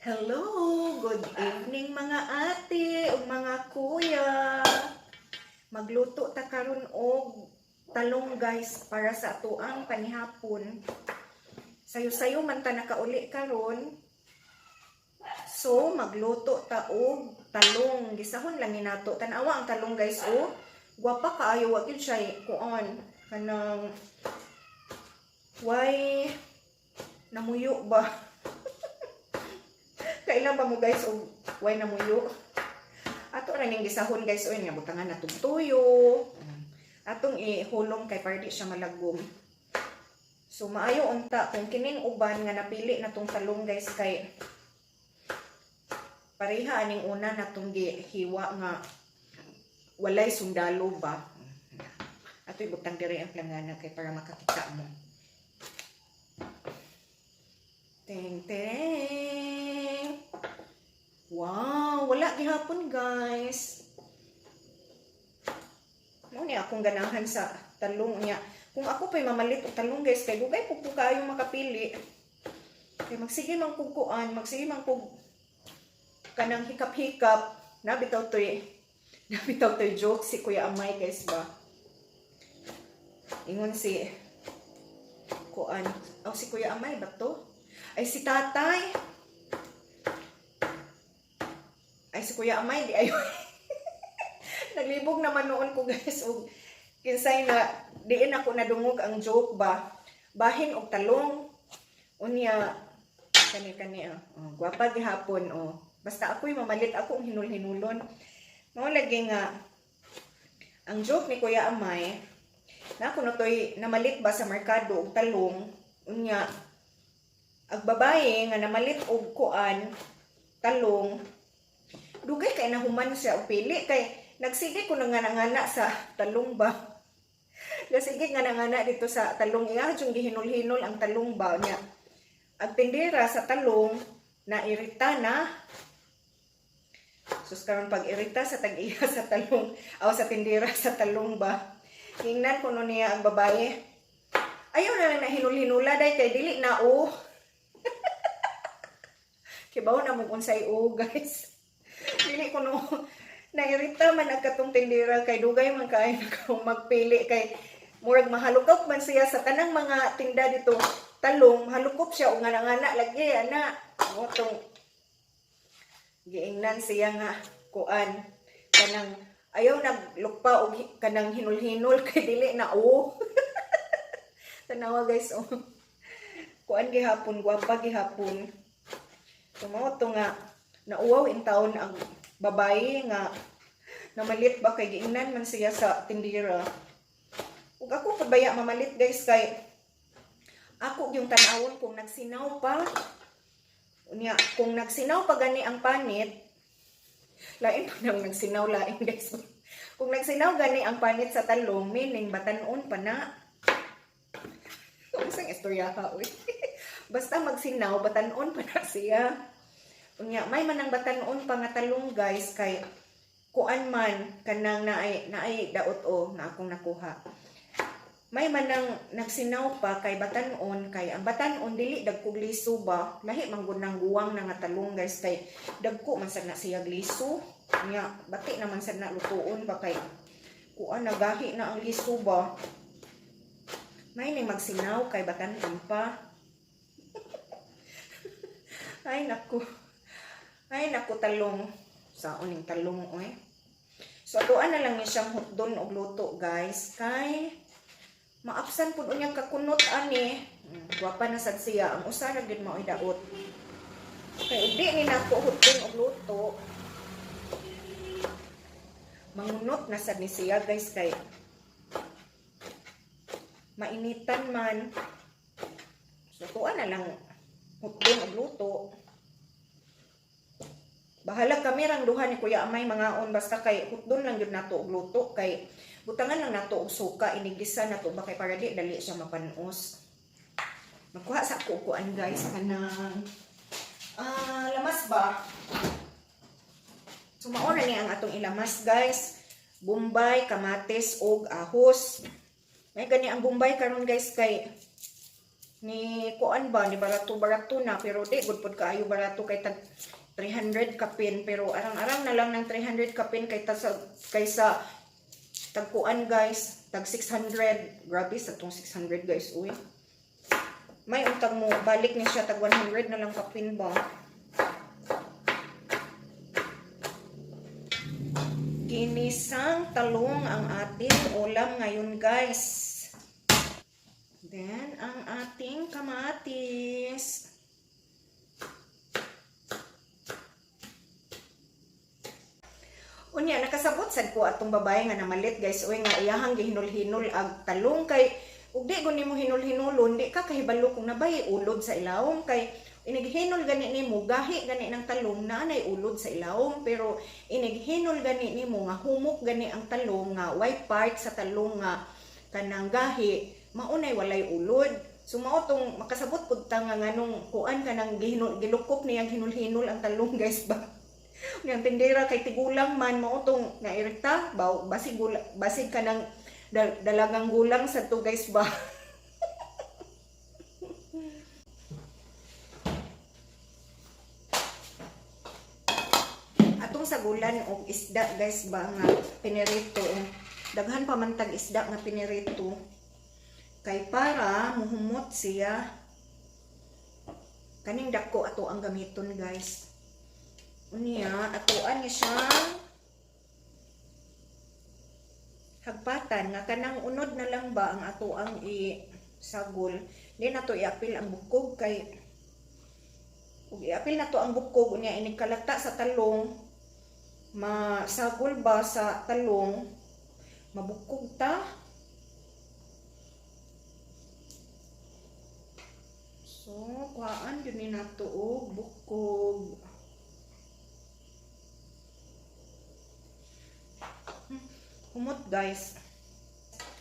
Hello, good evening, mga ate ug mga kuya. Magluto ta karon og talong, guys, para sa atoang panihapon. Sayo-sayo man ta nakauli karon. So magluto ta og talong. Gisahon lang ni nato. Tan-awa ang talong, guys, oh. Gwapa kaayo, wa gyud siya kuan kanang way namuyo ba? Kailan ba mo, guys, og way namuyo? Ato ra ning gisahon, guys, oy, nga butangan natong tuyo. Atong ihulong kay para di siya malagom. So maayo unta kung kining uban nga napili natong talong, guys, kay pareha aning una natong gihiwa nga walay sundalo ba. Ato ibutang diri ang plangana kay para makakita mo. Ting ting. Wow, wala gihapon, guys. Mao ni akong ganahan sa talong niya. Kung ako pa'y mamalit og talong, guys, kay dugay pud ko kaayo makapili. Kay magsige man kog kuan, magsige man kog kanang hikap-hikap, nabitaw toy joke si Kuya Amay, guys, ba. Ingon si kuan, oh, si Kuya Amay ba to? Ay, si Tatay. Ay, si Kuya Amay di ayo. Naglibog naman noon ko, guys, og kinsay na diin ako nadungog ang joke ba. Bahin og talong. Unya kani kani, oh. Oh, gwapa gihapon, oh. Basta ako'y mamalit, ako ang hinul-hinulon. Mao lagi nga ang joke ni Kuya Amay na kuno toy namalit ba sa merkado og talong, unya ag babaye nga namalit og kuan talong, dugay kay nahuman siya og pili kay nagsige ko nga nangana sa talong ba. Nagsige nga nangana dito sa talong, iya yung gihinol-hinol ang talong ba niya. Ang tindera sa talong nairita na. Sus, karon pag irita sa tag-iya sa talong aw sa tindera sa talong ba. Ingnan kuno niya ang babae, "Ayaw na lang nahinul-hinula day kay dili na o." Kibaw na mo unsay o, guys. Dili ko no nairita man ang katong tindera kay dugay man kay akong magpili kay murag mahalukop man siya sa tanang mga tinda dito talong, mahalukop siya og ngana-ngana lagi ana. Mo tong giingnan siya nga kuan kanang ayaw naglukpa og kanang hinul-hinul kay dili na o. Tanawa, guys, oh. Kuan gihapon, gwapa gihapon. Mao to nga nauwaw in taon ang babae nga namalit ba kay giingnan man siya sa tindira. Ug ako pud baya mamalit, guys, kay ako yung tan-awon kung nagsinaw pa. Unya kung nagsinaw pa gani ang panit, lain pa nang nagsinaw, lain, guys. Kung nagsinaw gani ang panit sa talong, meaning batanon pa na. Unsang istorya ka, uy? Basta magsinaw, batanon pa na siya. Unya, may man ang batanon pa nga talong, guys, kay kuan man kanang naay naay daot o nga akong nakuha. May man nang nagsinaw pa kay batanon, kay ang batanon dili dagkog liso ba. Lahi man gud nang guwang na nga talong, guys, kay dagko man sad na siya liso. Nya bati naman sad na lutuon ba kay kuan nagahi na ang liso ba. May ning magsinaw kay batanon pa. Ay naku. Ay naku, talong. Sa uning talong, oy. So atuan na lang ni siyang hutdon og luto, guys, kay maapsan pud unyang kakunot ani. Gwapa na sad siya. Ang usa ra gyud maoy daot. Kay ug di ni nako hutdon og luto, mangunot na sad ni siya, guys, kay mainitan man. So tuan na lang hutdon og luto. Bahala kami rang duha ni Kuya Amay mangaon, basta kay hutdon lang gyud nato og luto kay butangan lang nato og suka, inigisa nato ba kay para di dali siya mapanos. Magkuha sa ako og kuan, guys, kanang lamas ba. So mao ra ni ang atong ilamas, guys. Bombay, kamatis ug ahos. May gani ang bombay karon, guys, kay Ni kuan ba, ni barato barato na, pero di gud pud kaayo barato kay tag 300 kapin, pero arang-arang na lang ng 300 kapin kay ta sa kaysa tagkuan, guys, tag 600. Grabe sa tong 600, guys, uy. May untag mo balik ni siya tag 100 na lang kapin ba. Ginisang talong ang ating ulam ngayon, guys. Then, ang ating kamatis. Unya, nakasabot sad ko atong babae nga namalit, guys, uy, nga iyahang gihinul-hinul ag talong kay ug di guni mo hinul-hinulon, di ka kahibalo kung nabay ulod sa ilawom, kay inighinol gani nimo, gahi gani ng talong na nay ulod sa ilawom, pero inighinol gani nimo nga humok gani ang talong nga white part sa talong nga kanang gahi, maunay walay ulod. So mao tong makasabot pud ta nga nganong kuan kanang gihinul, gilukop niyang hinul-hinul ang talong, guys ba. Yang tindera kay tigulang man, mao tong nairita baw, basig basig kanang dalagang gulang sa to, guys ba. Atong sagulan og isda, guys ba, nga pinirito. Daghan pa man tag isda nga pinirito kay para muhumot siya. Kaning dako ato ang gamiton, guys. Unya atoan ni siyang hagpatan nga kanang unod na lang ba ang ato ang i-sagol. Di na to iapil ang bukog kay ug iapil na to ang bukog, unya inig kalata sa talong, masagol ba sa talong, mabukog ta. So kuhaan jud ni nato og bukog. Humot, guys.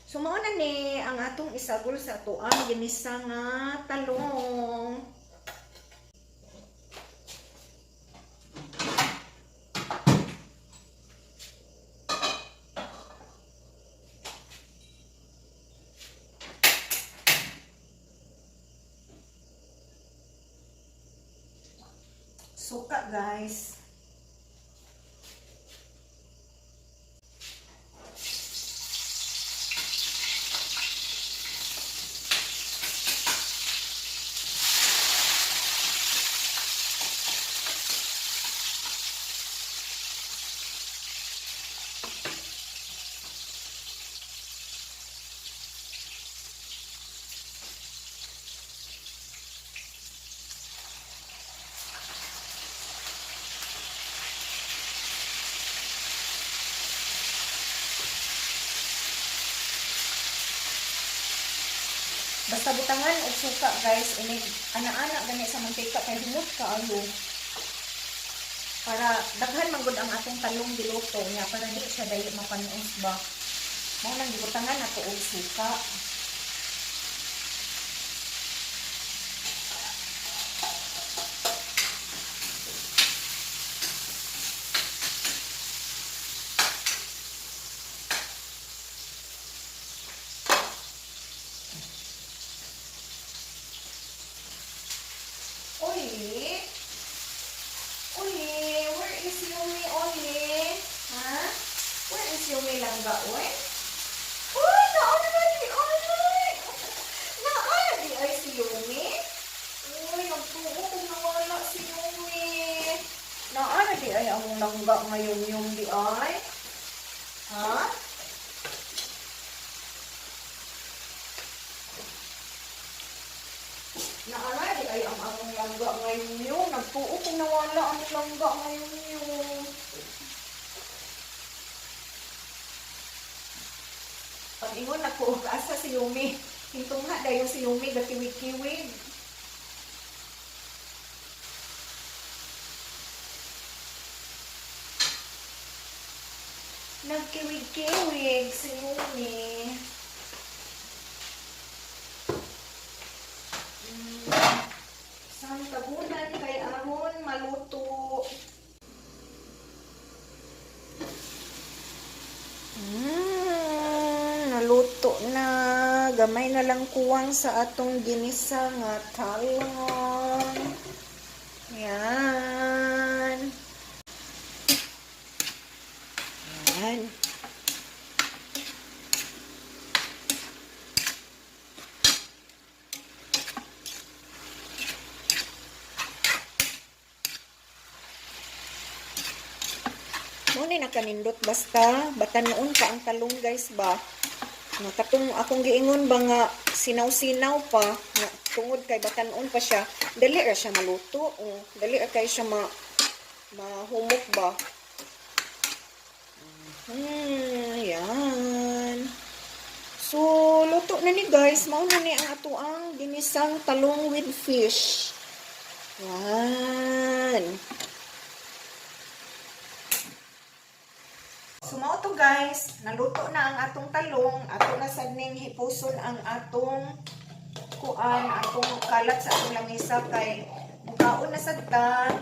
So mao na ni ang atong isagol sa atoang ginisa nga talong. Suka, guys. Basta butangan og suka, guys, inig ana-ana gani sa mantika kay humot kaayo. Para daghan man gud ang atong talong giluto niya para di siya dali mapanos ba. Mao nang gibutangan nato og suka. Oli? Oli, where is Yumi, Oli? Ha? Where is Yumi langga, oy? Uy, naa na di ay! Naa na di ay si Yumi? Uy, nagtuo kung nawala si Yumi. Naa na di ay ang langga ngayon, yung di ay? Ha? Naa di ay ang among langga ngayon yun. Nagtuo kung nawala ang langga ngayon yun. Pag ingon ako, asa si Yumi? Hintong nga dayon si Yumi, gakiwig-kiwig. Nagkiwig-kiwig si Yumi. Sang tabunan kay aron maluto. Naluto na. Gamay na lang kuwang sa atong ginisa nga talong. Yan. Yan. Mao ni nakanindot basta batanon pa ang talong, guys, ba. Nga katong akong giingon ba nga sinaw-sinaw pa nga tungod kay batanon pa siya, dali ra siya maluto o dali ra kay siya mahumok ba. Yan. So, luto na ni, guys. Mao na ni ang atoang ginisang talong with fish. Yan. So mao to, guys, naluto na ang atong talong, ato na sad ning hipuson ang atong kuan, atong kalat sa atong lamesa kay mukaon na sad ta.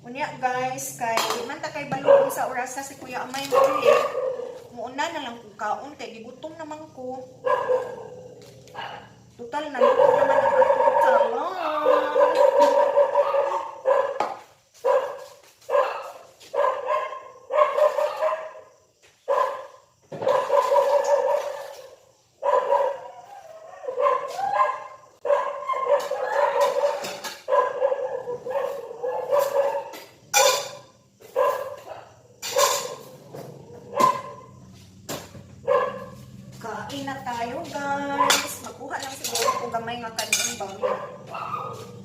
Unya, guys, kay di man ta kay balo sa orasa si Kuya Amay mouli. Muuna na lang kung kaon kay gigutom naman ko. Total, naluto naman ang atong talong. Kain na tayo, guys. Magkuha lang siguro ko gamay nga kanin ba.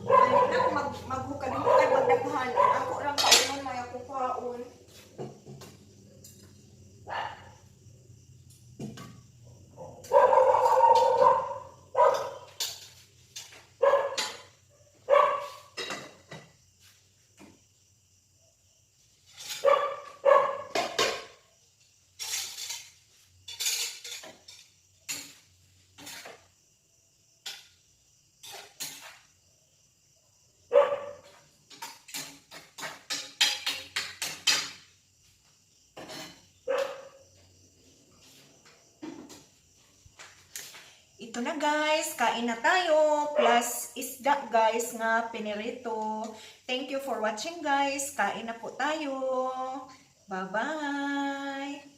Ay, na ko maghukad-hukad magdaghan. Ako rang kaunon may akong kaon. Ito na, guys, kain na tayo. Plus isda, guys, nga pinirito. Thank you for watching, guys. Kain na po tayo. Bye-bye.